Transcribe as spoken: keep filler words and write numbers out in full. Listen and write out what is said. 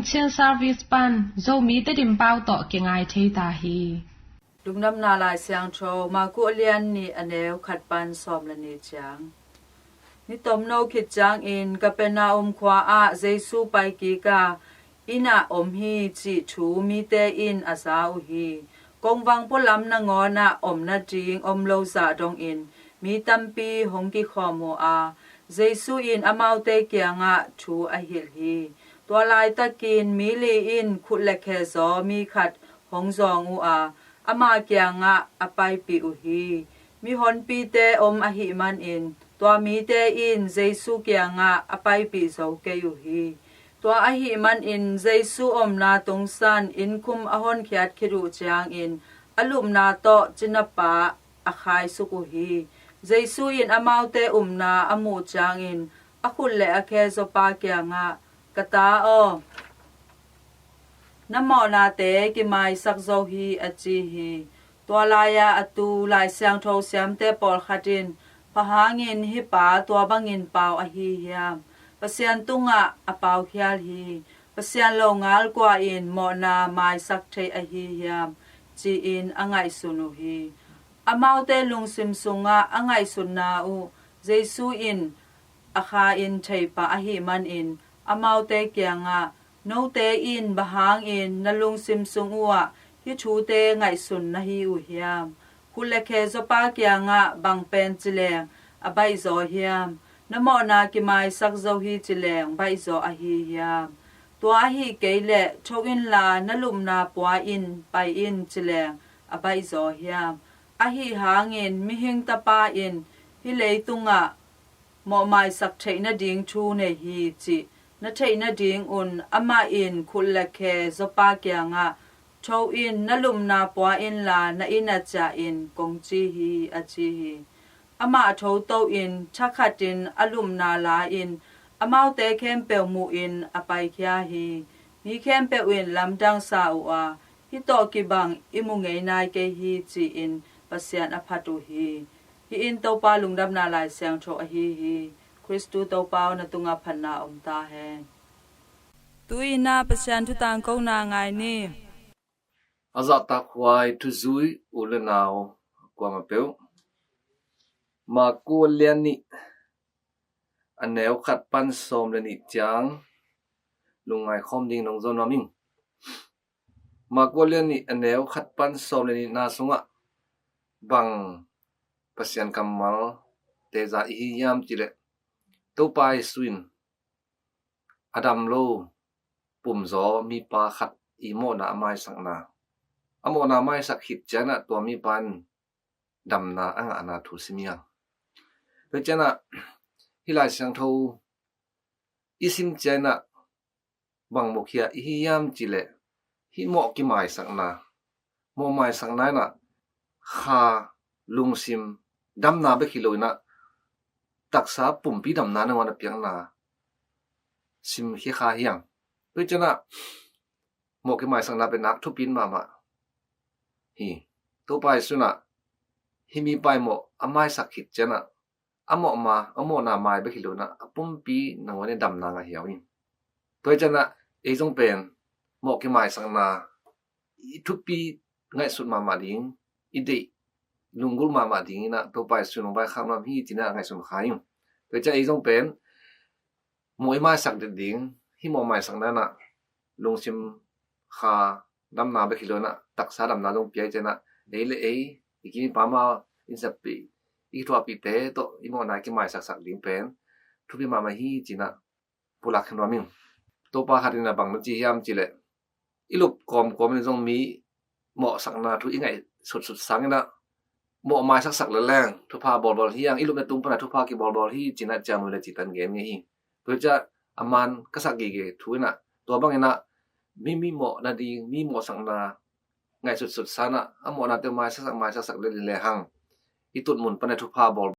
Chin Service pan Zomi Tedim pau tawh kingai thei ta hi. Lungdamna Lai Siangtho, Marku a lian nih, a neu khat pan sawm le nih ciang. Ni tomno khit ciangin Kapernaum khua ah Jesu pai kik a, inn ah om hi cih thu mite in a za uh hi. Kongvang pualam nangawn ah om nading om lo zah dongin mi tampi hong kikhawm uh a, Jesu in amaute kiangah thu a hilh hi. Tua laitakin mi li in khut le khe zaw mi khat hong zawng uh a, ama kiangah a paipih uh hi. Mihonpite om ahih manin tua mite in Jesu kiangah a paipih zo kei uh hi. Tua ahih manin Jesu omna tungsan innkhum a honkhiat khit uh ciangin a lupna tawh cinapa a khaisuk uh hi. Jesu in amaute upna a muh ciangin a khut le a khe zawpa kiangah, "Ka ta aw, na mawhnate kimaisak zo hi," a ci hi. Tua lai-a a tu Lai Siangtho siamte pawlkhat in, "Bang hangin hih pa tua bangin pau ahi hiam? Pasian tungah a paukhial hi. Pasian lo ngal kua in mawhna maisak thei ahi hiam?" ci-in a ngaihsun uh hi. Amaute lungsim sungah a ngaihsutna uh Jesu in a kha in thei pah ahih manin amaute kiangah, "Note in bang hangin na lungsim sung uhah hih thute ngaihsun na hi uh hiam? Khut le khe zawpa kiangah bang pen ci leng a baihzaw hiam? Na mawhna kimaisak zo hi ci leng baihzaw ahi hiam? Tua ahih kei leh tho inla na lupna pua in pai in ci leng a baihzaw hiam? Ahi hangin Mihing Tapa in hih leitungah mawhmaisak theih nading thu nei hi cih na theih nadingun amah in khut le khe zawpa kiangah, 'Tho in, na lupna pua inla na inn ah ciah in,' kong ci hi," a ci hi. Amah thoto in thakhatin a lupna la-in amaute khempeuh muhin a paikhia hi. Mi khempeuh in lamdang sa uh a, "Hih tawh kibang i mu ngei nai kei hi," ci-in Pasian a phat uh hi. Hih in Topa Lungdamna Lai Siangtho ahi hi. Khristu Topa aw, na tungah phatna om ta hen. Tu-in ah Pasian thu tangkona ngai ni. A zahtakhuai thuzui u le nau kuamah peuh, Marku a lian nih, a neu khat pan sawm le nih ciang lungngai khawm ding nong zawn nuam ing. Marku a lian nih, a neu khat pan sawm le nihna sungah bang Pasian kammal teza i hi hiam cih leh, Topa Jesu in a dam lo pumzaw mipa khat i mawhna a maisakna, a mawhna a maisak khit ciangin ah tua mipa in damna a ngahna thu sim hi hang. Tua ciangin ah hih Lai Siangtho i sim ciangin ah bang mukhia i hi hiam cih leh, hih mawh kimaisakna, mawh maisakna in ah kha, lungsim damna bek hi lo in ah taksa pumpi damna nangawn a piakna simkhia kha hi hang. Tua ciangin ah mawh kimaisakna pen nak thupi mahmah hi. Topa Jesu in ah hih mipa i mawh a maisak khit ciangin ah a mawh ma, a mawhna mai bek hi lo in ah a pumpi nangawn in damna ngah hi hang. Tua ciangin ah ei zong pen mawh kimaisakna i thupi ngaihsut mahmah ding, i deih lunggulh mahmah ding in ah Topa Jesu in hong vaikhak nuam hi ci-in ah ngaihsun kha ing. Tua ciang ei zong pen mawh i maisak det ding, hih mawh maisakna in ah lungsim kha damna bek hi lo in ah taksa damna zong pia hi ciangin ah ei le ei, i kim i pam a, i innsappih, i kithuahpihte tawh i mawhna kimaisaksak ding pen thupi mahmah hi ci-in ah pulak khin nuam ing. Topa khat in ah bang na ci hiam cih leh, i lup kawmkawm in zong mi mawhsakna thu i ngaihsutsut sangin ah mawh maisaksak leleng thupha bawlbawl hi hang, i lupna tung pan ah thupha kibawlbawl hi ci-in ah ciamnuih le citan gen ngei hi. Tua hi ciang a man ka sak gige thu in ah tua bangin ah mi, mi mawh nading, mi mawhsakna ngaihsutsut sangin ah a mawhnate maisaksak, maisaksak lel in lehang i tutmun pan ah thupha bawl